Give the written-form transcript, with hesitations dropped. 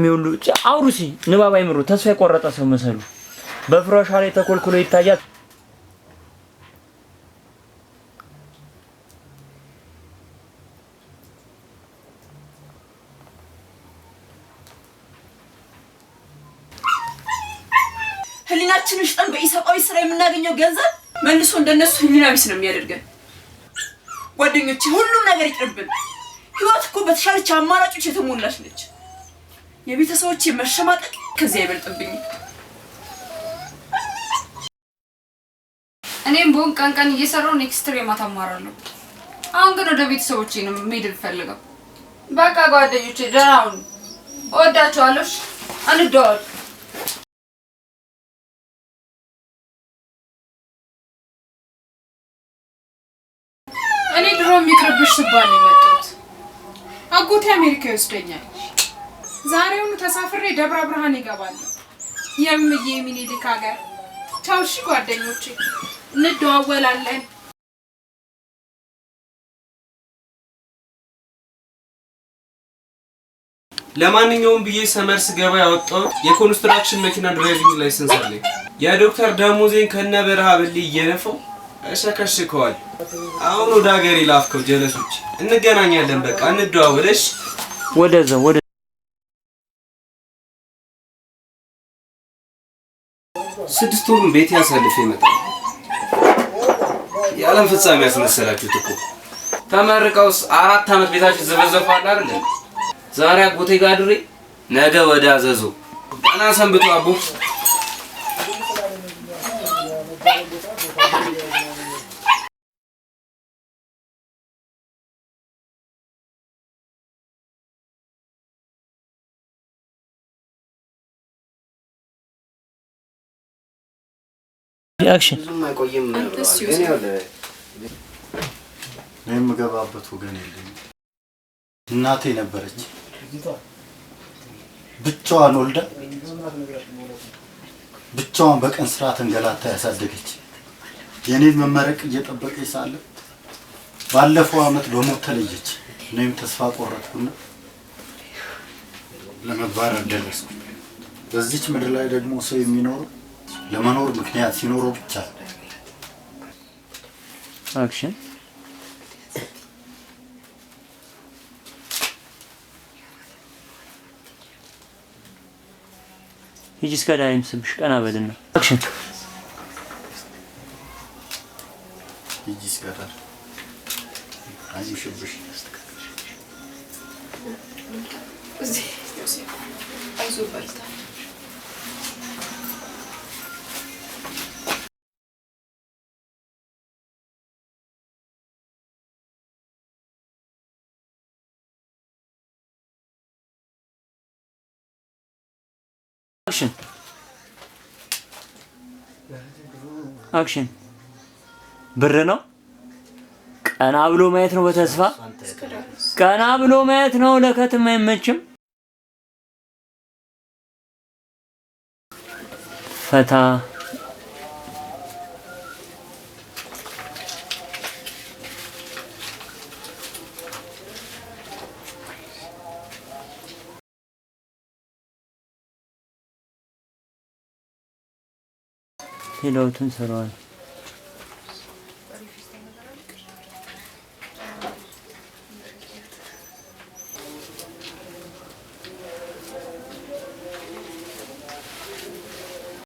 ሁሉ አውሩሲ ንባብ አይምሩ ተስፋ የቆረጠ ሰው መሰሉ በፍራሿ ላይ ተኮልኩሎ ይታያል። ህሊናችንን ሽጠን በኢሰብአዊ ስራ የምናገኘው ገንዘብ መልሶ እንደነሱ ህሊና ቢስ ነው የሚያደርገን። ጓደኞቼ፣ ሁሉም ነገር ይቅርብን። ህይወት እኮ በተሻለች አማራጮች የተሞላች ነች። የቤተሰቦቼ መሸማቀቅ ከዚያ አይበልጥብኝም። እኔም ብሆን ቀን ቀን እየሰራሁ next ማታ እማራለሁ። አሁን ግን ወደ ቤተሰቦቼ ነው መሄድ የምፈልገው። በቃ ጓደኞቼ ደህና ሁኑ። እወዳችኋለሁ። እሺ፣ እንደዋወል። እኔ ድሮ የሚቅርብሽ ስባል ነው የመጡት። አጎቴ አሜሪካ ይወስደኛል። ዛሬውኑ ተሳፍሬ ደብረ ብርሃን ይገባለሁ። የምዬ ሚኒሊክ ሀገር። ቻው እሺ ጓደኞቼ፣ እንደዋወላለን። ለማንኛውም ብዬ summer ስገባ ያወጣው የ construction መኪና driving license አለኝ። የዶክተር ደሞዜን ከነ በረሃ በሌ እየነፈው እሸከሽከዋል። አሁን ወደ ሀገሬ ላፍከው ጀለሶች፣ እንገናኛለን። በቃ እንደዋወለሽ። ወደዛ ወደ 6 ወሩን ቤት ያሳልፍ ይመጣል። የዓለም ፍጻሜ ያስመሰላችሁት እኮ። ተመርቀውስ 4 ዓመት ቤታችሁ ዘበዘፏል አይደል? ዛሬ አጎቴ ጋር አድሬ ነገ ወደ አዘዞ። ገና ሰንብቶ አቦ። Action. ብዙም አይቆይም። አንተስ ግን ዮሴፍ? ይኸውልህ እኔ የምገባበት ወገን የለኝም። እናቴ ነበረች ብቻዋን ወልዳ ብቻዋን በቀን ስራ ተንገላታ ያሳደገች። የኔን መመረቅ እየጠበቀች ሳለ ባለፈው አመት በሞት ተለየች። እኔም ተስፋ ቆረጥኩና ለመባረር ደረስኩ። በዚች ምድር ላይ ደግሞ ሰው የሚኖረው ለመኖር ምክንያት ሲኖረው ብቻ ነው። Action. ሂጂ እስከ ዳር ይምስብሽ ቀና በልና action. ሂጂ እስከ ዳር አይምሽብሽ። እዚህ ዮሴፍ፣ አይዞህ በርታ። Action, action. ብር ነው። ቀና ብሎ ማየት ነው። በተስፋ ቀና ብሎ ማየት ነው። ለከትም አይመችም። ፈታ ሌላውትን ሰራዋል።